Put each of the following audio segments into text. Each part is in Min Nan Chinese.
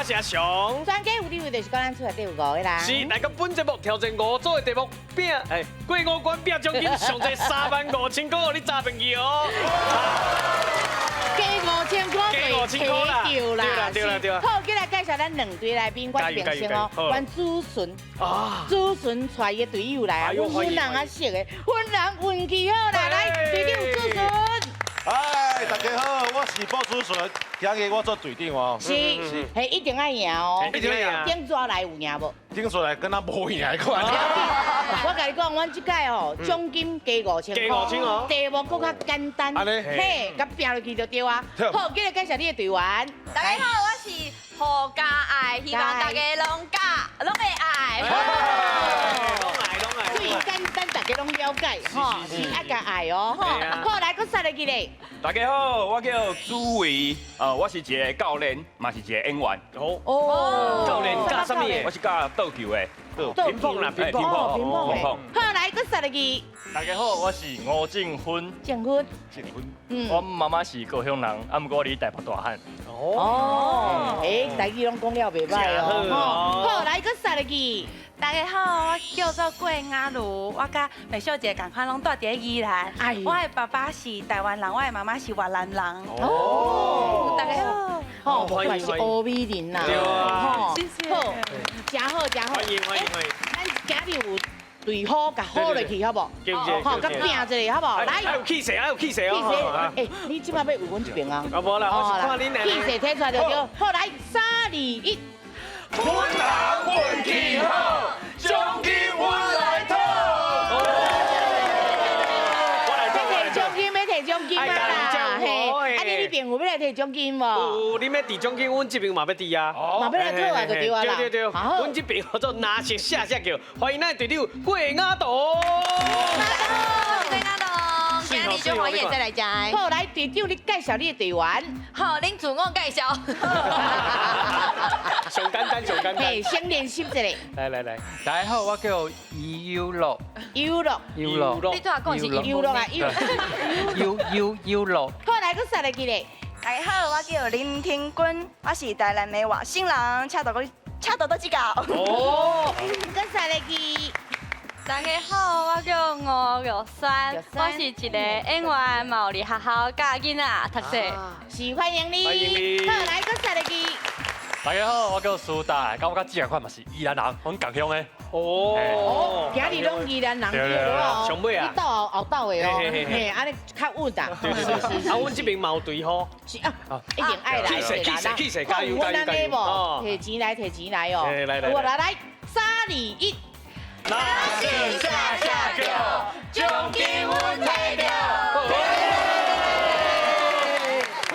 我是阿雄。全家有地位就是講咱厝內底有五个人。是，來到本節目挑戰五組的題目，拼哎過五關拼獎金上濟35,000塊，予你詐便去哦。加5000塊就提著啦，對啦對啦對啦。好，今來介紹咱兩隊來賓，我這邊先哦，阮子純，子純帶伊的隊友來啊，阮阮人啊識的，阮人運氣好啦，來隊長子純。嗨，大家好，我是布子純，今日我做隊長哦。是，嘿，一定愛贏哦，一定愛贏。頂抓來有贏無？頂出來敢若無贏的款。我共你講，阮這屆哦，獎金加五千塊，加五千哦，題目閣較簡單，嘿，共拼落去就對啊。好，今日介紹你的隊員。大家好，我是何家愛，希望大家攏加攏會愛。攏愛攏愛。最簡單，大家攏了解，吼，是愛共愛哦，吼。好，來，閣殺入去咧。大家好，我叫朱偉，我是一个教練，嘛是一個演員。哦，教練教啥物的？我是教桌球的。乒乓啦，乒乓，乒乓。好，來，閣殺入去。大家好，我是吳正芬。正芬。正芬。嗯。我媽媽是高雄人，啊，毋過我佇台北大漢。哦。欸，台語攏講了袂䆀哦。好，來，閣殺入去。大家好，我叫做郭雅茹，我佮美秀姐仝款，攏住佇宜蘭。我的爸爸是台灣人，我的媽媽是越南人。哦，大家好，好，不愧是歐美人呐。對啊，謝謝。好，真好，真好。歡迎歡迎歡迎。咱今日有隊好，共好落去，好無？好，共拼一下，好無？來，愛有氣勢，愛有氣勢哦。氣勢，欸，你這擺欲為阮這邊啊？啊，無啦，我是看恁氣勢提出來就對。好，來，三二一。阮人運氣好，獎金阮來討。欲提獎金，欲提獎金啊啦！嘿，啊你彼邊有欲來提獎金無？有，你欲提獎金，阮這邊嘛欲提啊。嘛欲來討啊，就對啊啦。對對對，阮這邊叫做藍色下下叫，歡迎咱的隊長郭雅彤。郭雅彤，今日就歡迎再來食。好，來隊長，你介紹你的隊員。好，恁自我介紹。上簡單，上簡單。嘿，先練習一下。來來來，大家好，我叫尤樂。尤樂。尤樂。你拄仔講是尤樂啊，尤。尤尤尤樂。好，來，閣殺入去咧。大家好，我叫林庭君，我是台南的外省人，請多請多多指教。哦。閣殺入去。大家好，我叫吳玉山，我是一个演員，嘛有佇學校教囡仔讀冊。是歡迎你。歡迎你。好，來，閣殺入去。大家好，我叫蘇達，佮我佮志仝款嘛是宜蘭人，阮仝鄉的。哦，今日攏宜蘭人對哦。上尾啊。你鬥後後鬥的哦，嘿，按呢較穩啊。對對對。啊，阮這邊嘛有隊呼。是啊，一定愛來。氣勢氣勢氣勢，加油加油加油！提錢來提錢來哦。來來。我來來，三二一。藍色下下叫，獎金阮提著。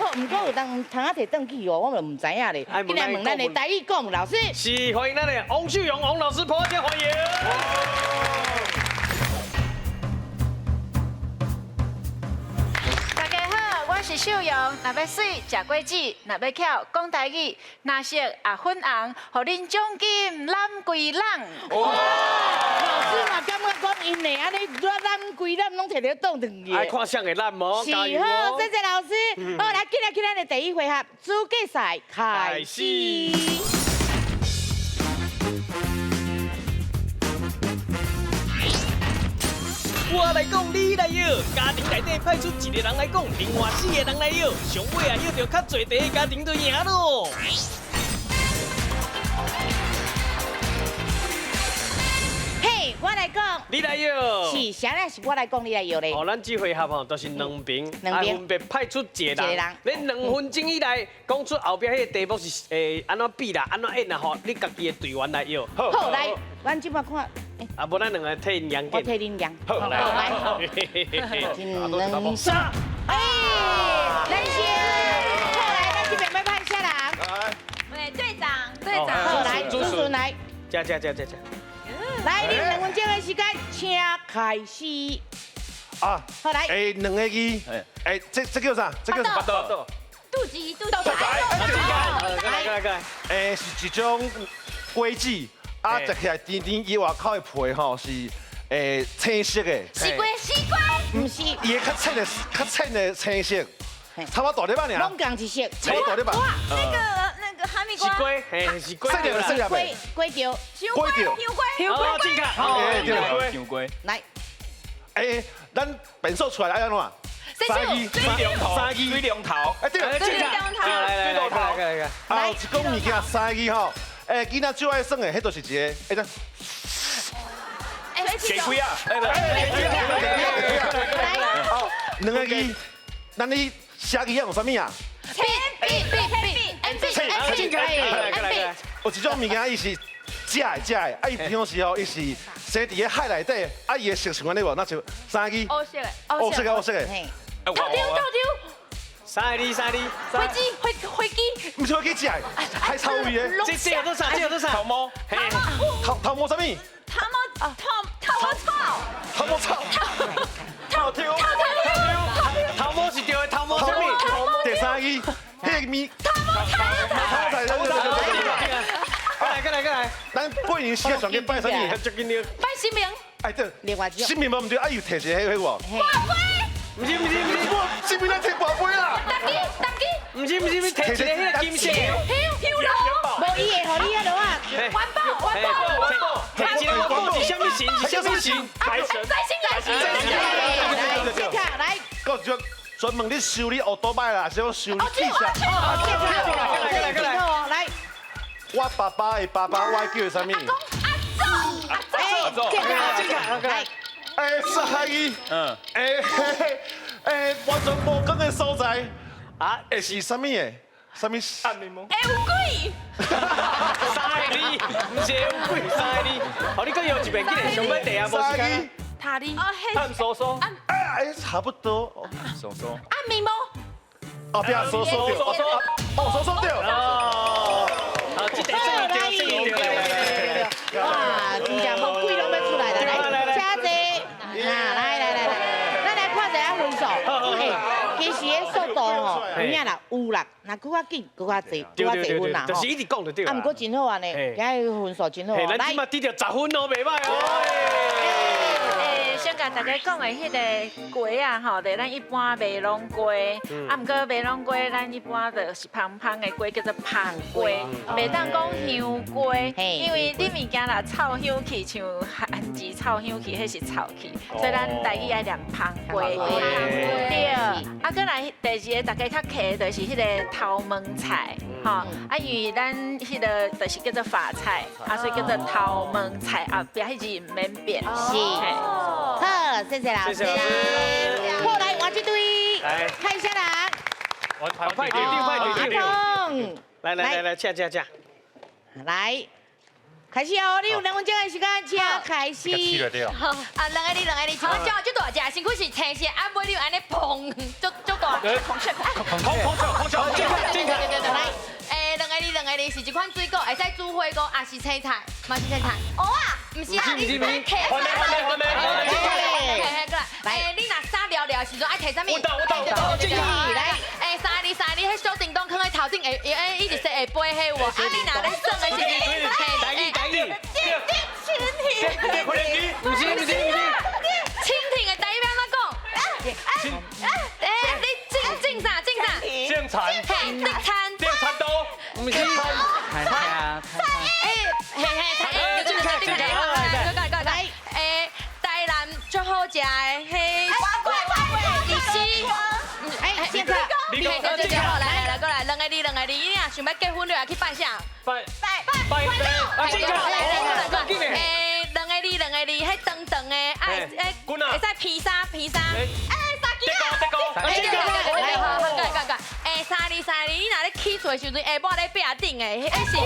好，毋過有當通仔提轉去哦，我嘛毋知影咧。今日問咱的台語顧問老師。是，歡迎咱的王秀榮王老師，拍掌歡迎。大家好，我是秀榮。若欲媠，食果子；若欲巧，講台語；藍色啊粉紅，予恁獎金攬規攬。哇！老師嘛感覺講𪜶呢，按呢攬規攬攏提著轉轉去。愛看誰會攬無？是好，謝謝老師。好，來，進來去咱的第一回合，資格賽開始。我來講，你來搖，家庭內底派出一個人來講，另外四個人來搖，上尾啊搖著較濟題的家庭就贏咯。嘿，我來講，你來搖，是啥咧？是我來講，你來搖咧。哦，咱這回合吼，就是兩邊，分別派出一個人，你2分鐘以內講出後壁彼個題目是按怎比啦，按怎演啦吼，你家己的隊員來搖。好，來，阮這擺看。啊，無咱兩個替𪜶贏。我替恁贏。好，來，一、兩、三。哎，咱先，好來，咱這邊欲派啥人？來，我們隊長，隊長，好來，主持人來。這這這這這。來，恁2分鐘的時間，請開始。啊，好來。欸，兩個字，欸，這叫啥？這叫啥？肚臍，肚臍。來來來。欸，是一種果子。啊，食起來甜甜，伊外口的皮吼是青色的。西瓜，西瓜，毋是。伊的較淺的、較淺的青色，差不多大粒仔爾。攏仝一色。差不多大粒仔。哇，那個哈密是瓜，嘿，是瓜。细粒细粒的。瓜条。香瓜，香瓜，香瓜，正确。对，香瓜。来。哎，咱变数出来爱按怎？三字，水龙头，三字，水龙头。哎，对，正确。来来来来来。啊，一讲物件三字吼，哎，囡仔最爱耍的，彼就是一个，哎，这。鸡龟啊！来，哦，两个字，咱你写字用啥物啊？B B B B N B N B N B。有一种物件，伊是食的食的，啊，伊平常时吼，伊是生伫个海内底，啊，伊的色是按呢无？那就三字。黑色的，黑色的，黑色的。头丢头丢。三字三字。飞机飞飞机。毋是飞机食的，海草味的。这个做啥？这个做啥？头毛。头头毛啥物？头毛头头毛草。头毛草。头头头毛是对的，头毛啥物？第三字，彼个物。头毛菜。头毛菜，对对对对对。来，过来，过来。咱过年时间上去拜啥物？拜神明。哎对，另外神明无毋对，啊又提一个彼个无？跋杯。毋是毋是毋是，神明咱提跋杯啦。担机担机。毋是毋是，提一个彼个金色的。香香炉。无伊会予你彼落啊。环保环保环保。提一个环保是啥物神？是啥物神？财神财神财神。来，这卡来。阁有专门咧修理乌多摆啦，是讲修理汽车。来来来来。我爸爸的爸爸，我叫伊啥物？阿公阿祖阿祖。阿祖，来。哎，三字，嗯，哎，哎，完全无光的所在，啊，会是啥物的？啥物？暗暝梦。会有鬼。三个字，毋是会有鬼，三个字。好，你阁摇一遍，紧来，上尾第啊，无时间。塔利。暗搜搜。哎哎，差不多。搜搜。暗暝梦。哦，不要搜搜对，哦，搜搜对。哦。好，这个算对，算对，来。哇，真正无鬼拢欲出来啦，来，请坐。来来来来，咱来看一下分数。其实彼速度吼，有影啦，有啦，若阁较紧，阁较济，阁较济分啦吼。就是一直讲就对。啊，毋过真好按呢，今日分数真好。咱这马得著10分哦，袂歹哦。先共大家讲的彼个鸡仔吼，就咱一般麦浪鸡，啊，毋过麦浪鸡咱一般就是芳芳的鸡，叫做芳鸡，袂当讲香鸡，因为你物件若臭香气，像番薯臭香气，彼是臭气，所以咱台语爱念芳鸡。对，啊，阁来第二个大家较客就是彼个头毛菜，吼，啊，因为咱彼个就是叫做发菜，啊，所以叫做头毛菜，后壁彼字毋免变。是。好，谢谢老师。后来换这队，看一下啦。派队长，派队长。来来来来，请请请。来，开始哦！你有2分钟的时间，请开始。好，啊，两个字，两个字，像我鸟足大只，身躯是青色，啊，尾你有按呢砰，足足大。孔雀，孔孔孔孔雀，进进对对对，来。诶，两个字，两个字，是一款水果，会使煮火锅，也是青菜，嘛是青菜。蚵仔，毋是啊，你是提。换咩换咩换咩？嘿嘿，过来。诶，你若衫撩撩的时阵爱提啥物？我到我到我到。来，诶，三字三字，彼小叮当囥佇头顶，会会伊直说会飞彼有无？啊，你若咧耍的时阵，台语台语。蜻蜓。毋是毋是毋是。蜻蜓的台语欲按怎讲？哎，你种种啥种啥？种田。嘿，种田。种田刀。毋是。田啊。哎，嘿嘿，对对对对，来来，哎，台南足好食的，彼瓜瓜伊是，哎，现在，对对对，好，来来来，过来，两个字两个字，你若想欲结婚，你来去拜啥？拜拜拜拜，啊，这个，来来来，哎，两个字两个字，彼长长的，哎哎，会使披萨披萨，哎，三支啊，这个，这个，来，好好，过来过来，哎，三字三字，你若咧起厝的时阵，下晡咧壁顶的，彼是。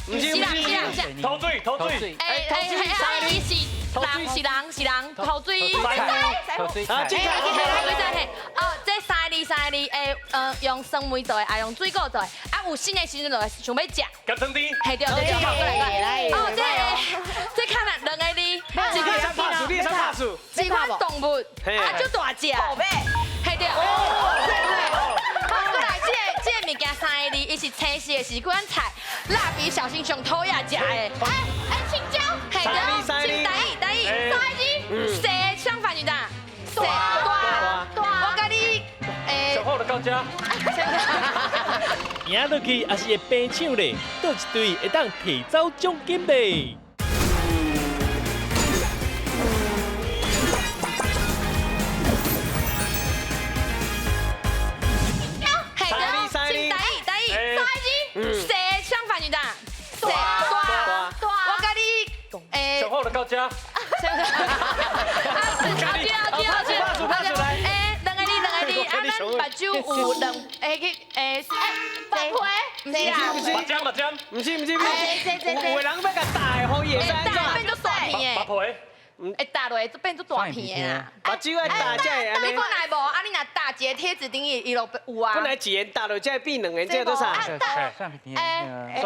毋是毋是毋是，头水头水，哎哎哎，伊是人是人是人，头水头水菜，这个头水菜嘿，哦，这三字三字，会用酸梅做的，也用水果做的，啊有新的时阵就会想欲食。咸汤甜。嘿对对对，好，过来过来。哦，这这看啦，两个字，一款拍数，你会使拍数。一款动物，啊，足大只。宝贝。嘿对。好，过来，这个物件三个字，伊是青色的，是一款菜。蜡笔小新上讨厌食的，哎哎，青椒，嘿对，青台语台语，三个字，细的相反是啥？细大大，我佮你，上好就到这。贏落去也是會平搶咧，佗一隊會當提走獎金袂？嘿，三请台语，台语，三字，蛇相反语的，蛇大大，我佮你，欸，上好就到这。啊，对啊，对啊，对啊，欸，两个字，两个字，啊，咱目睭有两，欸去，欸，欸，目皮，毋是啦，不是，目针，目针，毋是，毋是，毋是，有的人欲共打的，予伊会使按怎？变做大片的，目皮。会打落就变做大片的啦。目睭爱打才会按呢。你本来无，啊，你若打一个贴纸顶伊，伊就有啊。本来一个打落才会变两个，这多少？欸，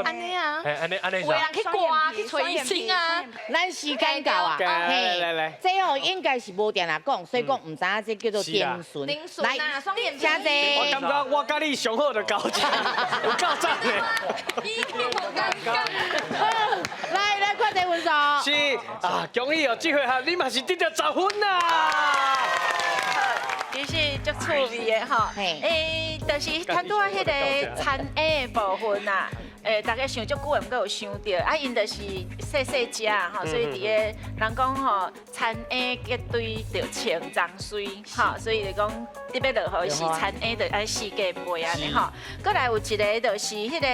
按呢啊。按呢按呢。有人去挂去揣医生啊。咱时间到啊，来来来，这哦应该是无定定讲，所以讲毋知影这叫做丁唇。丁唇啊，双眼皮。请坐。我感觉我佮你上好就交战，有够赞的。好，来来看这分数。是啊，恭喜哦，这回合你嘛是得到10分啦。其实足趣味的吼，欸，就是谈拄仔彼个餐饮的部分啊，欸，大家想足久的，毋过有想著，啊，𪜶就是细细食吼，所以伫个人讲吼，田鸭结堆就穿脏水，吼，所以就讲特别落雨时，田鸭就爱四界飞按呢吼。阁来有一个就是彼个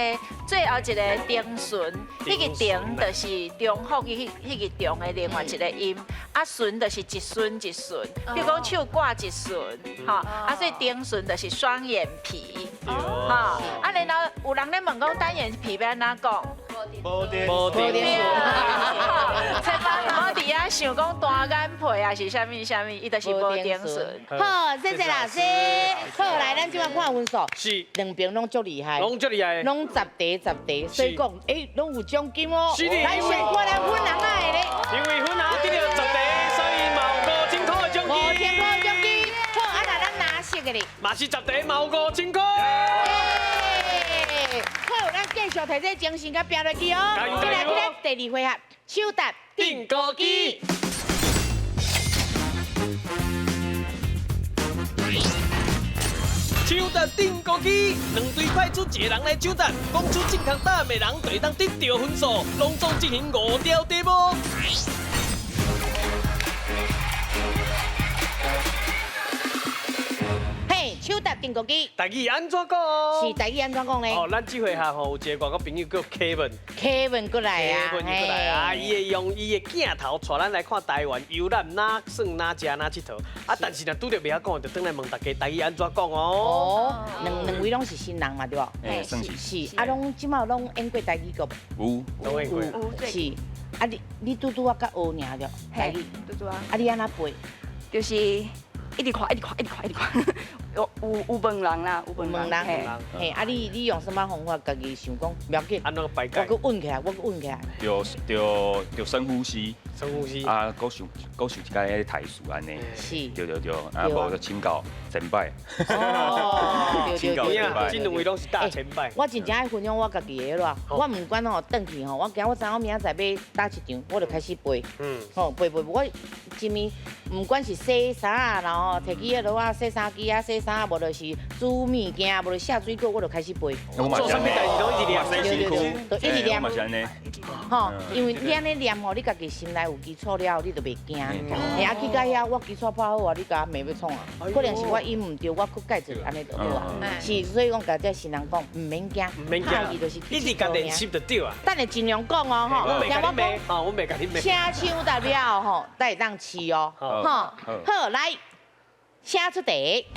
最后一个丁唇，彼个丁就是中福彼彼个中的另外一个音，啊，唇就是一顺一顺，比如讲手挂一顺。吼，啊，所以丁唇就是双眼皮，吼，啊，然后有人咧问讲单眼皮欲按怎讲？无定，无定，千万毋好伫遐想讲单眼皮啊是啥物啥物，伊就是无定唇。好，谢谢老师。好，来，咱这摆看分数，是两边拢足厉害，拢足厉害，拢10题10题，所以讲，欸，拢有奖金哦。是的，来先看咱粉红仔的咧，因为粉红得到10题，所以嘛有5000块的奖金。 5000块奖金。好，啊，那咱蓝色的咧，嘛是10题，嘛有5000块。好，咱继续提这精神佮拼落去哦。进来，进来，第二回合，抢答钉孤机。抢答钉孤机，两队派出一个人来抢答，讲出正确答案的人就会当得到分数，拢总进行5条题目。抢答钉孤机，台语按怎讲？是台语按怎讲呢？哦，咱这回合吼有一个外国朋友叫 Kevin，Kevin 过来啊，Kevin 过来啊，伊会用伊的镜头带咱来看台湾游览哪耍哪食哪𨑨迌啊，但是若拄著袂晓讲，就转来问大家台语按怎讲哦。哦，两位拢是新人嘛，对无？欸，算是。是啊，拢这摆拢演过台语剧无？有，拢演过。是啊，你拄拄仔佮学尔对？台语。拄拄仔。啊，你按怎背？就是一直看，一直看，一直看，一直看。有问人啦，有问人。嘿，啊你你用啥物方法？家己想讲，不要紧。按怎排解？我阁稳起来，我阁稳起来。对对对，深呼吸。深呼吸。啊，阁想阁想一个台词按呢。是。对对对，啊无就请教前辈。哦，请教前辈。这两位拢是大前辈。我真正爱分享我家己的啦，我毋管吼，转去吼，我惊我知我明仔载欲打一场，我就开始背。嗯。吼，背背，我一暝毋管是洗衫，然后提起彼落仔洗衫机啊，洗衫，无就是煮物件，无就下水果，我就开始背。做啥物代志拢一直念，对，一直念。嘛是按呢。吼，因为你按呢念吼，你家己心内有基础了后，你就袂惊。嘿，啊去到遐，我基础拍好啊，你共我骂欲创啊？可能是我音毋对，我阁改一下按呢就好啊。是，所以讲共这新人讲，毋免惊，毋免惊，就是一直共练习就对啊。等下尽量讲哦，吼。我袂共你骂，吼，我袂共你骂。请抢答了吼，才会当试哦，吼。好，来，请出题。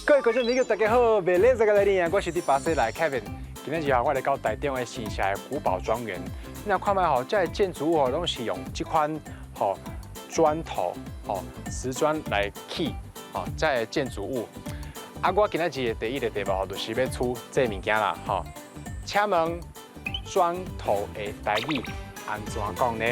各位观众朋友，大家好！袂礼这个来临，我是伫巴西来 Kevin。今日就我来到台中的新社的古堡庄园。你若看觅吼，这个建筑物吼，拢是用这款吼砖头吼瓷砖来砌吼这个建筑物。啊，我今仔日的第一个题目吼，就是欲出这个物件啦吼。请问砖头的台语按怎讲呢？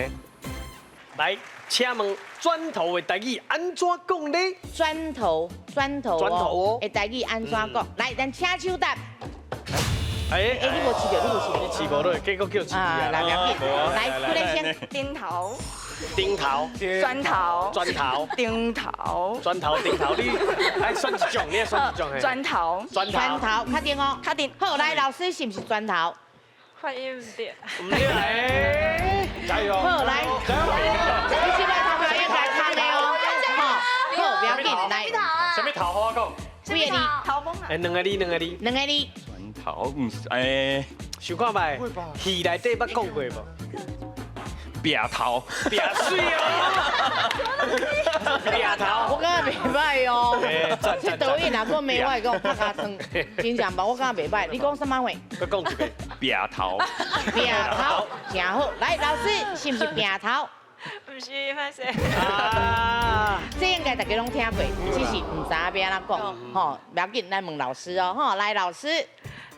来，请问砖头的台语按怎讲呢？砖头，砖头，砖头哦，的台语按怎讲？来，咱请抢答。哎哎，你無試著，你無試。你試無落，結果叫試啊。來，不要緊，來，過來先。頂頭。頂頭。磚頭。磚頭。頂頭。磚頭頂頭，你愛選一種，你愛選一種。磚頭。磚頭。磚頭，確定哦。確定。好，來，老師是毋是磚頭？發音毋對。毋對，哎。加油。好，來。你這擺頭髮應該看的哦。好，好，不要緊，來。啥物頭好我講？幾個字？頭毛啊。哎，兩個字，兩個字。兩個字。磚頭毋是，哎。想看覓？戲內底捌講過無？壁頭。壁媠哦。壁頭。我感覺袂歹哦。這導演若閣罵我，會講拍尻川，真正無，我感覺袂歹。你講啥物話？閣講一遍。壁頭。壁頭，真好。來，老師，是毋是壁頭？毋是，歹勢。這應該大家攏聽過，只是毋知影欲按怎講，吼，不要緊，咱問老師哦，吼，來，老師。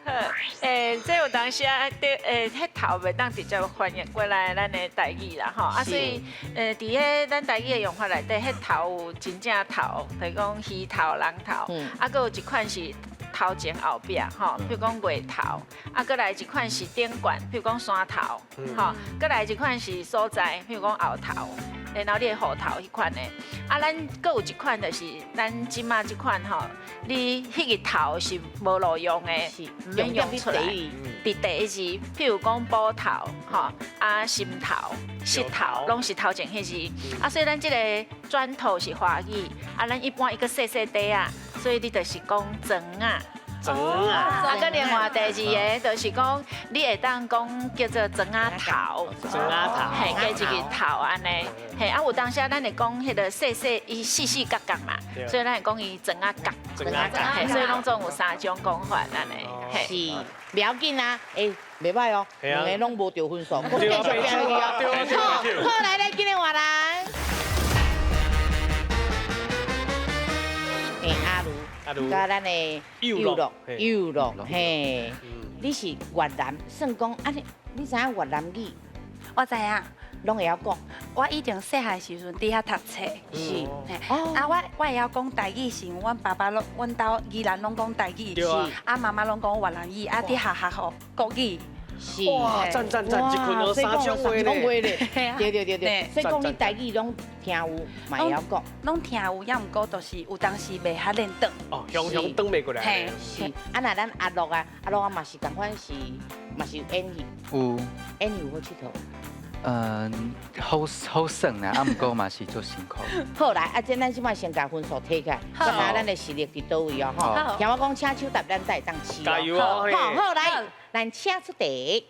好，這有當時啊，對，彼頭袂當直接翻譯過來咱的台語啦，吼，啊，所以，佇彼咱台語的用法內底，彼頭有真正頭，就是講魚頭、人頭，啊，閣有一款是頭前後壁，吼，比如講月頭，啊，閣來一款是頂懸，比如講山頭，吼，閣來一款是所在，比如講後頭。然後你的戶頭彼款的，啊，咱閣有一款就是咱這馬這款吼，你彼个頭是無路用的，毋免用出來。佇第一字，譬如講埔頭，吼，啊，心頭、膝頭，攏是頭前彼字。啊，所以咱這个磚頭是華語，啊，咱一般伊閣細細塊仔，所以你就是講磚仔。磚仔。啊，閣另外第二个就是講，你會當講叫做磚仔頭。磚仔頭。嘿，加一个頭按呢。嘿，啊有當時咱會講彼个細細伊四四角角嘛，所以咱會講伊磚仔角。磚仔角。嘿，所以攏總有三種講法按呢。是，不要緊啊，欸，袂歹哦，兩个攏無著分數，閣繼續拼落去哦。好，好，來來，今日換人。欸，阿如。佮咱的幼樂，幼樂，嘿，你是越南，算講啊你，你知影越南語？我知影，攏會曉講。我以前細漢時陣佇遐讀冊，是，啊，我會曉講台語，是因為阮爸爸攏，阮兜宜蘭攏講台語，是，啊媽媽攏講越南語，啊佇學校吼國語。是。哇，讚讚讚，一群學三種話咧。對對對對，所以講你台語攏聽有，嘛會曉講。攏聽有，也毋過就是有當時袂較練轉。哦，雄雄轉袂過來。是，啊若咱阿樂啊，阿樂啊嘛是仝款是，嘛是有演戲。有。演戲有好𨑨迌。嗯，好好耍啦，啊，毋過嘛是足辛苦。好來，啊，這咱這擺先共分數提起來，看下咱的實力佇佗位哦，吼。聽我講，請手答，咱才會當試。加油哦！好，好來，咱請出題。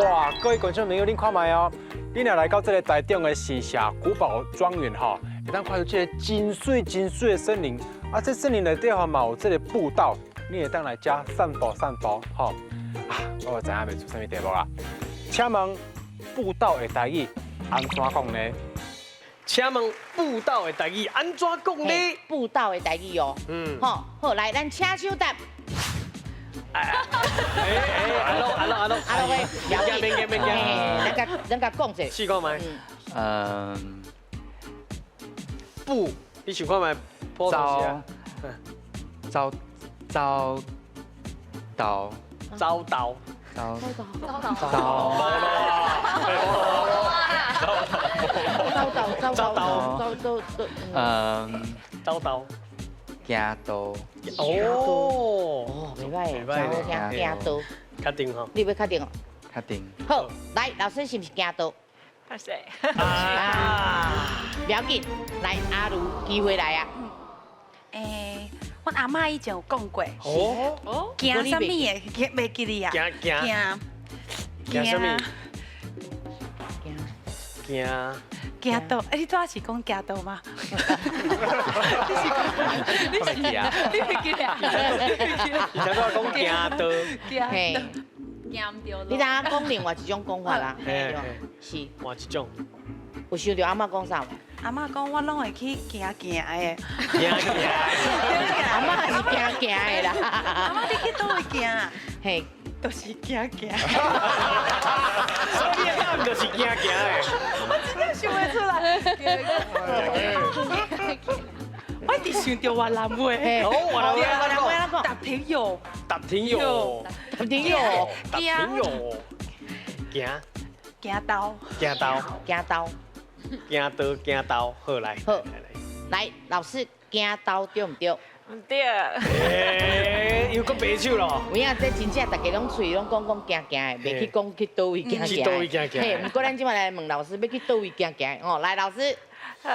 哇，各位觀眾朋友，恁看覓哦？恁若來到這个台中的新社古堡莊園吼，會當看到這个真媠真媠的森林。啊，這森林內底吼嘛有這个步道，你會當來遮散步散步，吼。啊，我知影袂出啥物題目啦，請問步道的台語按怎講呢？請問步道的台語按怎講呢？步道的台語哦，嗯，好，好來，咱請手答。哎哎，阿樂阿樂阿樂阿樂喂，免驚免驚，咱共咱共講者。試看覓？嗯，步，你想看覓？走，走走道，走道。走走走走走走走，嗯，走道，行道。哦，哦，袂歹，真好聽，行道。確定吼？你欲確定哦？確定。好，來，老師是毋是行道？歹勢。啊，不要緊，來，阿如機會來啊。欸，阮阿嬤以前有講過，哦，行啥物的，袂記得啊？行行行啥物？行行道，欸，你拄仔是講行道嗎？你是你袂記得啊？你拄仔講行道，嘿，行毋對。你知影講另外一種講法啦？是換一種。有想著阿嬤講啥無？阿嬤講我攏會去行行的。行行。阿嬤是行行的啦。阿嬤你去佗位行啊？嘿，就是行行。所以你的就是行行的。我真正想袂出來。我一直想著越南話。哦，越南話，搭朋友。搭答天哟，答天哟，答天哟，行行刀，行刀，行刀，行刀行刀，好来，好来，老师行刀对毋对？毋对。欸，又閣白手咯。有影，這真正大家攏喙攏講講行行的，袂去講去佗位行行。去佗位行行。嘿，毋過咱這擺來問老師，欲去佗位行行哦，來老師。好，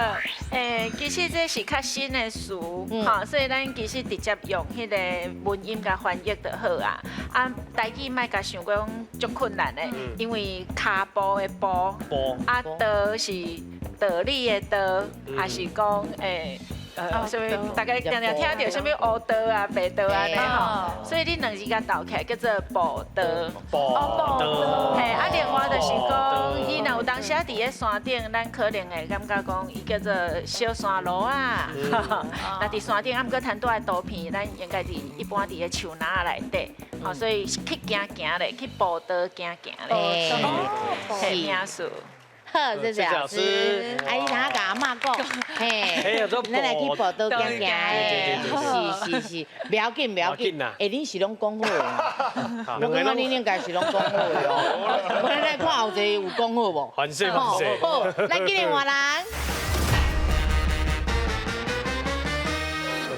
其實這是較新的詞，吼，所以咱其實直接用彼個文音共翻譯就好啊。啊，台語莫共想講足困難的，因為跤步的步，啊，道是道理的道，還是講啥物？大家定定聽著啥物烏道啊、白道啊呢吼，所以你兩字共鬥起來叫做步道。步道。嘿，啊，另外就是講，伊若有當時佇咧山頂，咱可能會感覺講，伊叫做小山路啊。若佇山頂，啊，毋過攤大的圖片，咱應該佇一般佇咧樹林內底，吼，所以去行行咧，去步道行行咧，嘿，名詞。好，謝謝老師。啊，你通共阿嬤講，嘿，咱來去步道行行的，是是是，不要緊不要緊。欸，恁是攏講好的，我感覺恁應該是攏講好的哦。我來看後一個有講好無？反勢反勢。好，來今日換人。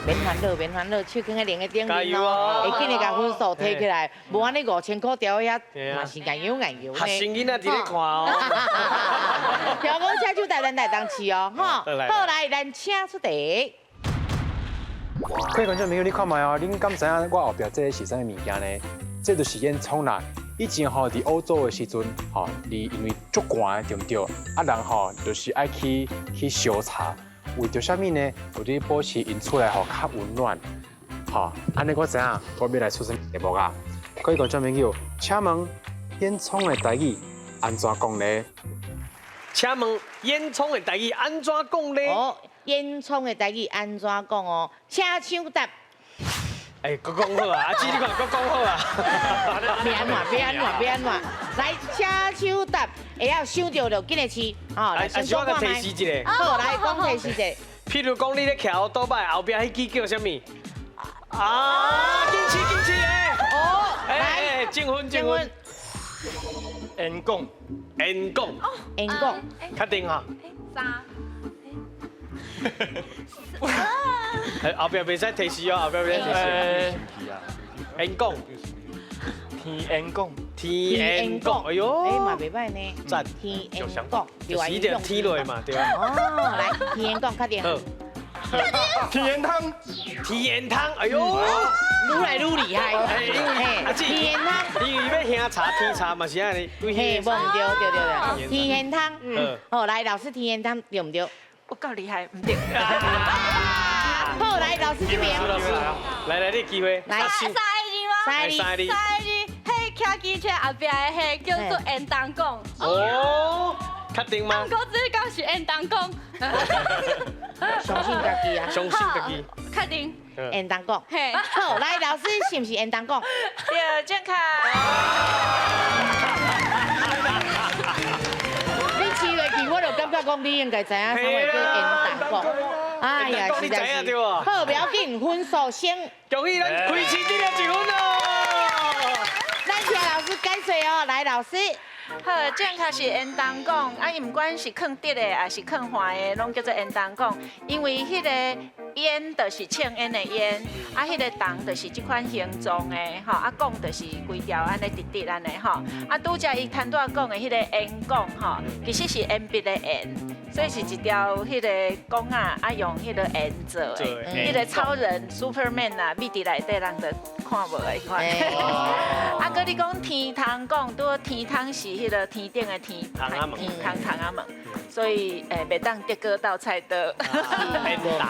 免煩惱，免煩惱，手囥佇鈴个頂面哦，會緊的共分數提起來，無按呢5000箍掉遐，嘛是硬搖硬搖。學生囡仔佇咧看哦。調講車手台咱台東市哦，吼，好來，咱請出題。各位觀眾朋友，你看覓哦？恁敢知影我後壁這个是啥物物件呢？這就是煙囪啦。以前吼佇歐洲的時陣，吼，你因為足寒對毋對？啊人吼就是愛去燒柴。為著啥物呢？為著保持𪜶厝內吼較溫暖，吼。按呢我知影，我欲來出啥物題目啊？各位觀眾朋友，請問煙囪的台語按怎講呢？請問煙囪的台語按怎講呢？哦，煙囪的台語按怎講哦？請搶答。哎，閣講好啊！阿姊你看，閣講好啊！欲按怎？欲按怎？欲按怎？來，請搶答，會曉想著就緊來試。哦，來先講提示一下。好，來講提示一下。譬如講，你咧騎烏多擺後壁彼支叫啥物？啊，緊試緊試的。哦，來，證婚證婚。煙管，煙管，煙管，確定哈？三。後壁袂使提示哦，後壁袂使提示。煙管，天煙管，天煙管，哎呦，哎嘛袂䆀呢。讚，天煙管，就是一條天落嘛，對吧？哦，來，天煙管，確定。甜鹽湯，甜鹽湯，哎呦，愈來愈厲害。嘿，甜鹽湯，你欲喝茶，甜茶嘛是按呢。嘿，無毋對，對對對，甜鹽湯，嗯，好，來，老師，甜鹽湯對毋對？有夠厲害，毋對。好，來，老師這邊。來來，你機會。來，三個字嗎？三個字。三個字，彼騎機車後壁的彼叫做煙筒管。哦，確定嗎？毋過這敢是煙筒管。相信家己啊！相信家己。確定。煙筒管。嘿。好，來，老師是毋是煙筒管？對，正確。你試袂去，我就感覺講你應該知影啥物叫煙筒管。哎呀，實在是。好，不要緊，分數先。恭喜咱開始得了一分哦。咱請老師解說哦，來，老師。好，正確是煙筒管，啊，伊毋管是囥直的，還是囥橫的，攏叫做煙筒管。因為彼個煙就是抽煙的煙，啊，彼個筒就是這款形狀的，吼，啊，管就是規條按呢直直按呢，吼。啊，拄才伊攤拄仔講的彼個煙管，吼，其實是鉛筆的鉛，所以是一條彼個管仔，啊，用彼個鉛做的，彼個超人 Superman 啊，秘佇內底人就看無的彼款。啊，閣你講天窗管，拄好天窗是彼個天頂的天，天窗窗仔門，所以袂當得過鬥菜刀。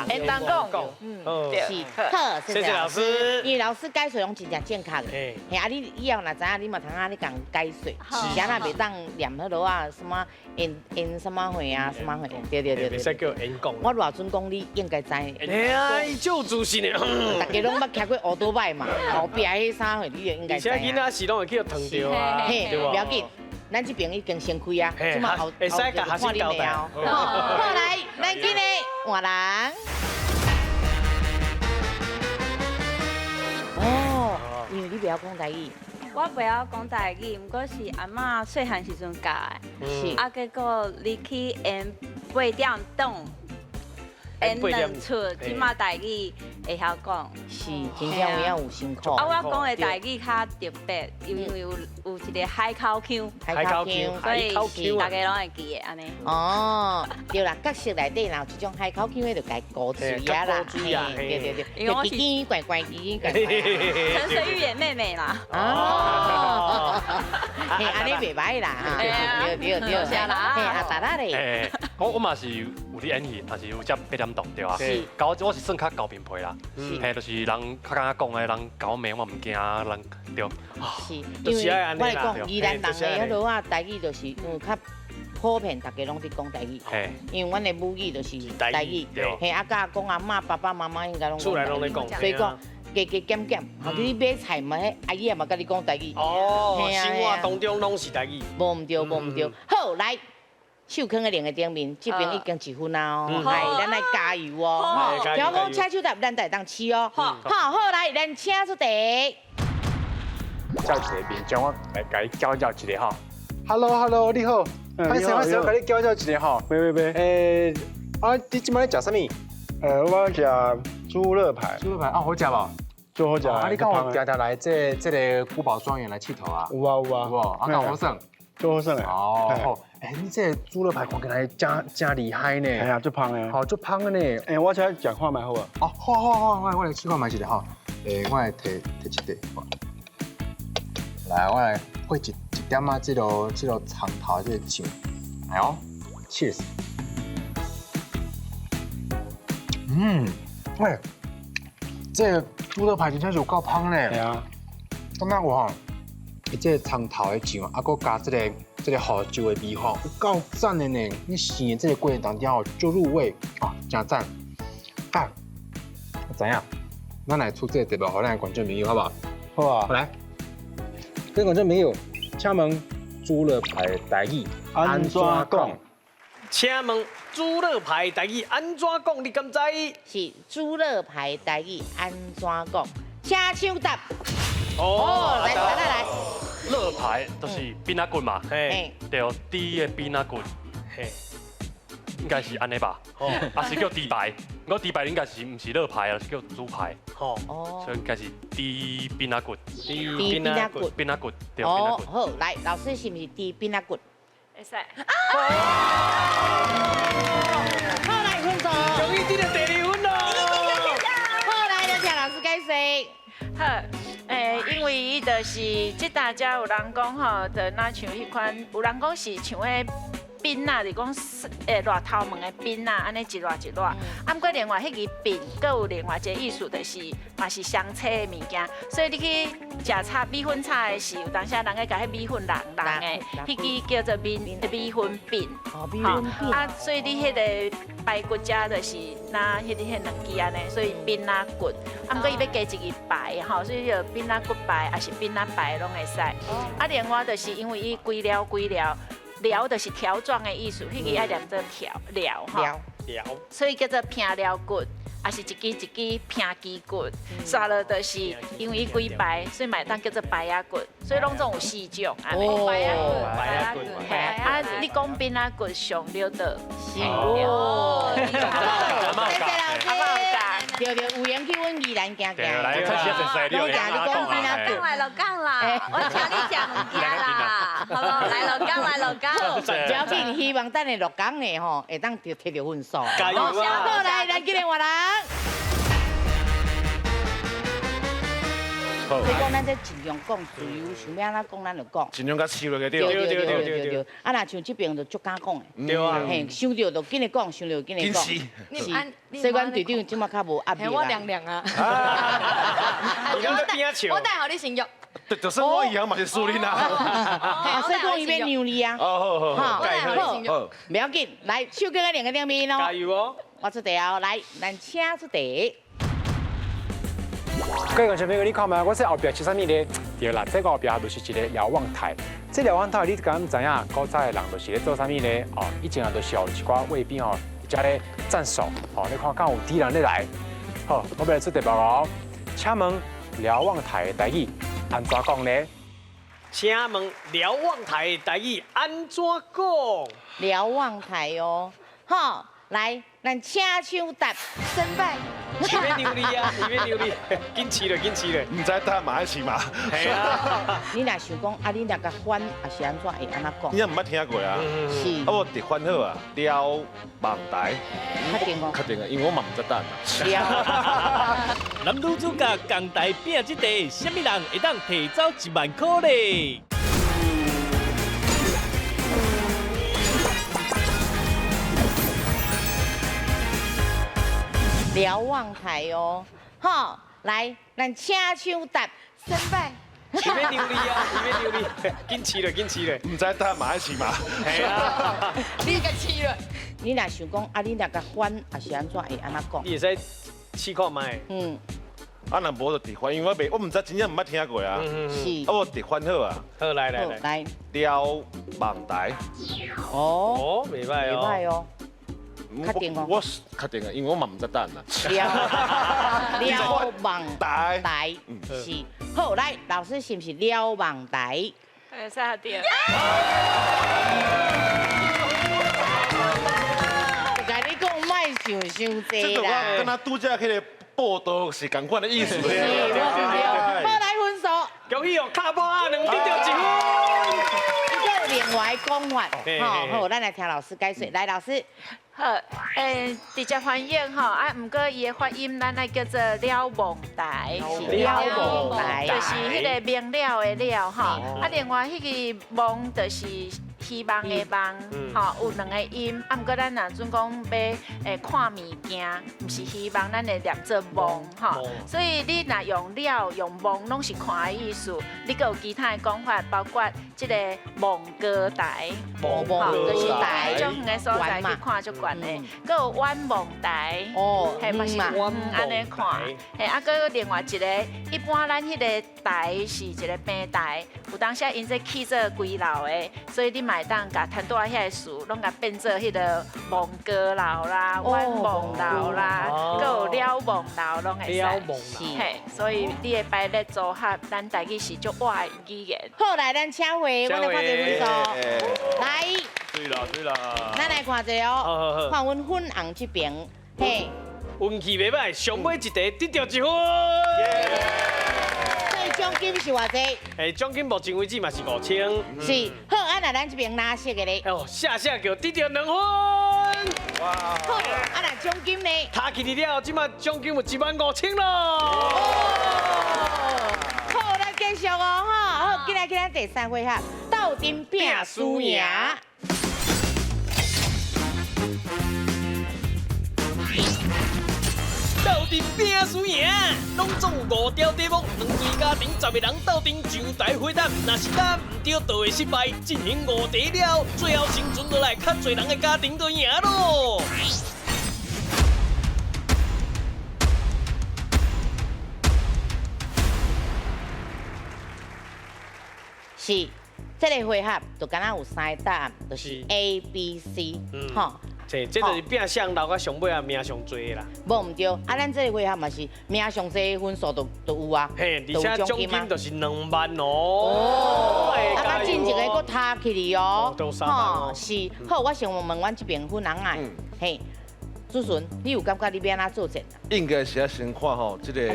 煙筒管，嗯，對，是，好，謝謝老師。因為老師解說攏真正正確的，嘿啊，你以後若知影，你嘛通按呢共解說，是按怎袂當念彼落啊，什麼煙煙什麼貨啊，什麼貨，對對對對。袂使叫煙管。我偌準講，你應該知。嘿啊，伊足有自信的。大家攏捌騎過烏多擺嘛，後壁彼啥貨，你就應該知。而且囡仔時攏會去予燙著啊，嘿，不要緊。咱這邊已經先開啊，這馬後會使共學生交代。好，來，咱今日換人。哦，因為你袂曉講台語。我袂曉講台語，毋過是阿嬤細漢時陣教的。是。啊，結果入去演八點檔。演兩齣，這馬台語會曉講。是，真正有影有辛苦。啊，我講的台語較特別，因為有一個海口腔，海口腔，所以大家攏會記得按呢。哦，對啦，角色內底若有這種海口腔的，就共顧水啊啦，對對對，因為我是奇怪怪，奇奇怪怪。陳水玉演妹妹啦。哦，嘿，按呢袂䆀啦，對對對，嘿，阿達啦咧。我嘛是有咧演戲，但是有接八點檔對啊。是。我是算較厚面皮啦，嘿，就是人較敢講的，人共我罵我毋驚，人對。是，因為我來講，宜蘭人的彼落啊，台語就是因為較普遍，大家攏佇講台語。因為阮的母語就是台語。嘿，啊，佮講阿嬤、爸爸媽媽應該攏講台語。所以講加加減減，吼，你買菜嘛，彼阿姨也嘛佮你講台語。哦，生活當中攏是台語。無毋對，無毋對。好，來。手囥佇兩个頂面，這邊已經一分啊哦，來，咱來加油哦。聽講請手答，咱就會當試哦。好，好，來，咱請出題。叫一个面將，我來共你教教一下吼。Hello，Hello，你好。歹勢，我想共你教教一下吼。沒沒沒。啊，你這擺咧食啥物？我食豬肋排。豬肋排啊，好食無？足好食。啊，你敢有定定來這个古堡莊園來𨑨迌啊？有啊有啊。有啊，敢好耍？足好耍的。哦，好。欸，你這个豬肋排看起來真真厲害呢。哎呀，足芳的。好，足芳的呢。欸，我請食看覓好無？哦，好好好，我來試看覓一下吼。欸，我來提提一塊。來，我來配一點仔這个蔥頭這个醬。來哦，Cheers。嗯，喂，這个豬肋排真正是有夠芳呢。係啊。感覺有吼，伊這个蔥頭的醬，啊，閣加這个蠔醬的味吼，有夠讚的呢！你試的這个過程當中吼，就入味啊，真讚。啊，我知影，咱來出這个題目，予咱的觀眾朋友，好無？好啊。來，各位觀眾朋友，請問豬肋排的台語按怎講？請問豬肋排台語按怎講？你敢知？是豬肋排台語按怎講？請搶答。哦，來來來。肋排就是餅仔骨嘛，對，豬的餅仔骨，嘿，應該是按呢吧？啊是叫豬排，我豬排應該是毋是肋排啊，是叫豬排，哦，所以應該是豬餅仔骨，豬餅仔骨，餅仔骨，對，哦，好，來，老師是毋是豬餅仔骨？會使。好，來分數。終於得到第二分咯。好，來，就請老師解釋。好。因為伊就是這大家有人講吼，就若像彼款，有人講是像彼餅仔，就講熱頭毛的餅仔，按呢一熱一熱。啊，毋過另外彼支餅，閣有另外一個意思，就是嘛是相切的物件。所以你去食炒米粉炒的時，有當時人會共彼米粉櫳櫳的，彼支叫做米米粉餅。哦，米粉餅。啊，所以你彼个排骨遮就是若彼彼兩支按呢，所以餅仔骨。啊，毋過伊欲加一支排吼，所以就餅仔骨排，抑是餅仔排攏會使。啊，另外就是因為伊規粒規粒，粒就是條狀的意思，彼支愛念做條料吼。料。所以叫做拼料骨，抑是一支一支拼雞骨。煞落就是因為伊規排，所以嘛會當叫做排仔骨。所以攏總有四種。哦。排仔骨，排仔骨。嘿，啊，你講餅仔骨上了的。是。哦。謝謝老師。對對，有閒去阮宜蘭行行。來，菜市仔踅踅，攏行你講餅仔骨。來鹿港啦，我請你食物件啦，好無？來鹿港，來鹿港。不要緊，希望等下鹿港的吼，會當摕著分數。加油啊！好，來，咱今日換人。所以講，咱這盡量講自由，想欲按怎講咱就講。盡量共試落去對。對對對對對。啊，若像這邊就足敢講的。對啊。嘿，想著就緊來講，想著就緊來講。是。所以阮隊長這馬較無壓力啦。我涼涼啊。我帶予你先約。就算我贏嘛是輸恁啊。所以講伊欲讓你啊。哦，好好好。好，不要緊，來，手舉佇兩个頂面咯。加油哦！我出題哦，來，咱請出題。各位觀眾朋友，你看覓？我這後壁是啥物咧？對啦，這个後壁就是一个瞭望台。這瞭望台，你敢知影？古早的人就是咧做啥物咧？哦，以前啊，就是有一寡衛兵哦，佇遮咧站守。哦，你看，敢有敵人咧來？好，我欲來出題目哦。請問瞭望台的台语按怎讲呢？请问瞭望台的台语按怎讲？瞭望台哦，好，来，咱请抢答，申败。是欲让你啊，是欲让你，紧试咧，紧试咧。毋知答嘛爱试嘛。系啊。你若想讲啊，你若共翻，也是按怎会按怎讲？你也毋捌听过啊？是。啊，我直翻好啊，瞭望台。确定无？确定啊，因为我嘛毋知答案。男女主角仝台拼这题，啥物人会当提走1万块咧？瞭望台哦，好，来，咱请抢答，申败。是欲让你啊，是欲让你，紧试咧，紧试咧。毋知答嘛爱试嘛。系啊。你共试咧。你若想讲啊，你若共翻，也是按怎会按怎讲？你会使试看觅。嗯。啊，若无就直翻，因为我袂，我毋知真正毋捌听过啊。是。啊，我直翻好啊。好，来来来。来。瞭望台。哦。哦，袂䆀哦。袂䆀哦。确定哦。我确定啊，因为我嘛毋知答案啦。瞭望台台是好，来，老师是毋是瞭望台？会使对。共你讲，莫想伤济啦。这就我敢若拄才彼个报道是仝款的意思。是，对。好，来分数。恭喜哦，卡波阿两得著1分。另外讲法，好，好，咱来听老师解说。来，老师。好，直接翻译吼，啊，毋过伊的发音，咱爱叫做了望台，了望台，就是彼个明了的了吼。啊，另外彼个望就是希望的望，吼，有两个音。啊，毋过咱若准讲欲看物件，毋是希望，咱会念做望，吼。所以你若用了用望，拢是看的意思。你阁有其他的讲法，包括这个望高台，望就是台，足远的所在去看足悬的。阁有远望台，哦，嘿嘛是按呢看，嘿啊，阁另外一个，一般咱彼个台是一个平台，有当时𪜶这起做规楼的，所以你嘛会当共摊拄仔遐个词，拢共变做彼个望高楼啦、远望楼啦，阁有了望楼，拢会使。嘿，所以你的排列组合，咱台语是足活的语言。好，来，咱请回，我来看一下分数。来。对啦对啦。咱来看一下哦，看阮粉红这边，嘿，运气袂䆀，上尾一题得著1分。所以奖金是偌济？哎，奖金目前为止嘛是5000。是，好，啊那咱这边蓝色的咧？哦，下下叫得著2分。哇！好，啊那奖金呢？塔起去了，这马奖金有15000咯。好，咱继续哦，哈，好，进来去咱第三回合，斗阵拼输赢。斗阵拼输赢，拢总有5条题目，两队家庭10个人斗阵上台回答，若是答毋对，就会失败。进行5题了，最后生存落来较济人的家庭就赢咯。是，这个回合就敢若有3个答案，就是 A、B、C，吼。这就是拼谁留到上尾啊，名上济的啦。无毋对，啊，咱这个回合嘛是名上济分数都有啊。嘿，而且奖金就是2万哦。哦，啊，进一个阁踢起去哦。都3万哦。是，好，我想问问阮这边粉红仔，嘿，子孙，你有感觉你欲按怎做阵？应该是要先看吼，这个